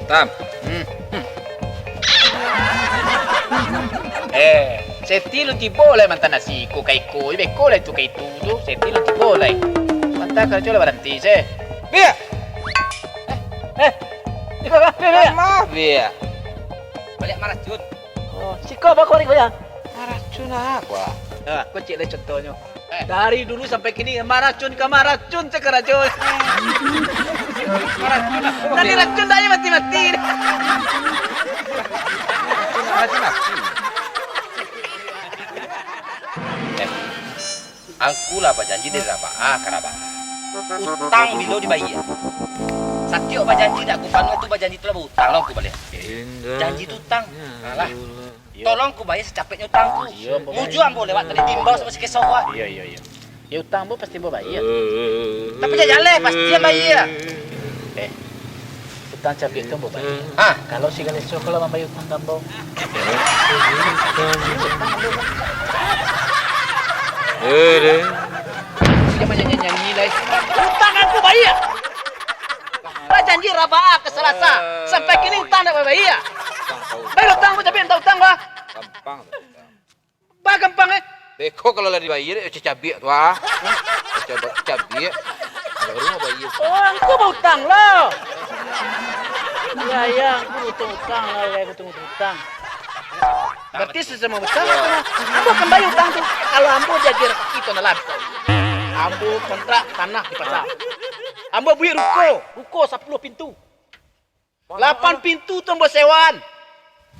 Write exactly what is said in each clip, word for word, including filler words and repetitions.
Tam. Hmm. Hmm. Eh, Seti lu tibo lai mantah nasi iko ka iko, beko lai tu ka itu tu, Seti lu tibo lai. Mantah karajo lah baranti se. Biak! Eh, eh, iko ka, Biak, Biak. Maaf, Biak. Baliak maracun. Oh, siko bako ari baliak? Maracun apo? Nah, ko ciek lai contohnyo. Eh. Dari dulu sampai kini, maracun ka maracun se karajo. Maracun apo? Tadi racun dah mati-mati. Maracun apo? Eh, angku lah bajanji dari Rabaa ka Rabaa. Utang bilo dibayia? Satiok bajanji dak angku panuah tu, bajanji tu lah bautang lo angku baliak. Janji tu utang. Alah. Tolong ku bayia sacapeknyo utang ku. Iyo, ambo bayia. Mujua ambo lewat tadi, diimbau samo si Keso ko. Iyo, iyo, iyo. Yo, utang ambo pasti ambo bayia. Tapi jan jaleh, pasti ambo bayia. Eh, utang cabiak tu ambo bayia. Ah. Kalau si Galeso ko lah mambayia utang ka ambo. Eh, deh. Jan manyanyi-nyanyi lai. Utang ambo bayia. Lah janji Rabaa ka Salasa. Sampai kini utang ndak bayia. Bayia utang ambo, cabiak minta utang ko. Gampang tu. Bah gampang, eh. Beko kalau lah dibayia, eh, cabiak tu, ah. Cabiak, cabiak. Baru mau bayia. Oh, angku bautang lo. Iyo, iyo, angku bautang lo, iyo, bautang, bautang. Berarti sasamo bautang, ambo kan bayia utang tu. Kalau ambo diagiah rezeki tu, nah lah. Ambo kontrak tanah di pasar. Ambo buek ruko, ruko sapuluah pintu. Lapan pintu tu ambo sewaan.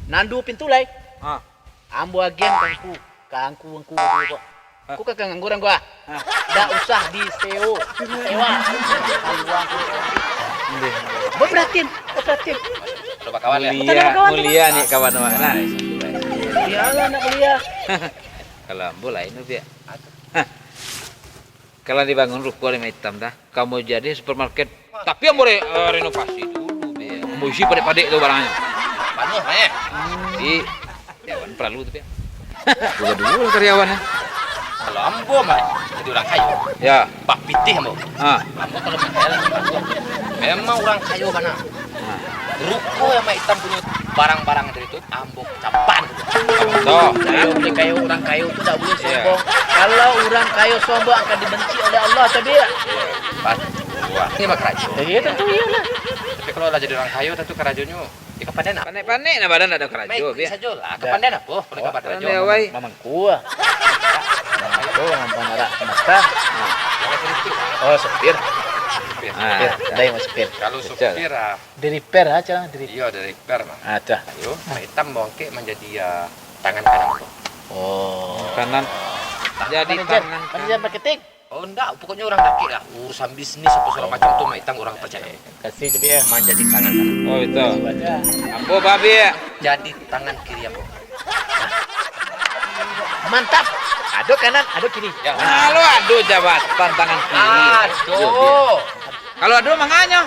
Nan duo pintu lai. Ah. Ambo agiahan ka angku, ka angku, angku baduo ko. Ah. Angku kan ka nganggur angku, ah. Ah. Ndak usah disewa. Sewa. Kaluang. Ndeh. Baperhatiin, baperhatiin. Kalau bakawan, ya? Mulia, mulia ni kawan awak, nah. Iyolah, nak mulia. Kalau ambo lain tu, Biak. Hah. Kalau dibangun ruko di Mak Itam dah, ka ambo jadian supermarket. Tapi ambo re-, eh, renovasi dulu, Biak. Ambo isi padek-padek tu barangnyo. Panuah, eh? Di, ya, kan paralu tu, Biak. Buka dulu lah karyawan, ya. Kalau ambo mah jadi urang kayo. Ya. Papitih ambo. Ah. Ambo kalau bakhayalan, memang urang kayo bana. Ah. Ruko yang Mak Itam punyo, barang-barang dari tu, ambo caban. Toh. Kayo, bali kayo, urang kayo tu dak buliah sombong. Kalau urang kayo sombong, akan dibenci oleh Allah, cabiak. Pas. Wah, ini mah karajo. Iyo, tantu iyolah. Tapi kalau lah jadi urang kayo, tantu karajonyo, ya, kapandaian apo? Panek-panek nah, badan dak ado karajo, Biak. Sajolah, kapandaian apo? Kalau kapandaian karajo, pandai awai. Mamangku, ah. Mamangku, mamangku arak mata. Oh, sopir. Sopir. Ah, sopir. Pandai mah sopir. Kalau sopir, ah, Di-repair aja lah, di-repair. Iyo, di-repair mah. Ah, tu lah. Ayo, Mak Itam bangkek manjadi, ah, tangan kanan ko. Oh. Kanan. Jadi manajer, tangan manajer kanan. Marketing. Oh, ndak, pokoknyo urang dakek lah. Urusan bisnis apo sagalo macam tu, Mak Itam urang parcayo. Kasih je, Biak. Manjadi tangan kanan. Oh, itu. Kasih banyak. Ambo, Biak. Jadi tangan kiri ambo. Mantap. Ado kanan, ado kiri. Ya. Nah, lo ado jabatan tangan kiri. Ado. Iyo, Biak. Kalau ado manganyo.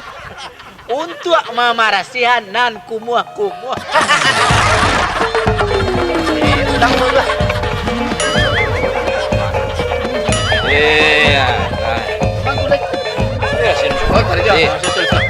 Untuak mamarasihan nan kumuah-kumuah. Eh, pulang dulu lah. Iya, kan. Bang, boleh. Iya, sini. Oh, tadi dia. Iya. Sorry, sorry, sorry.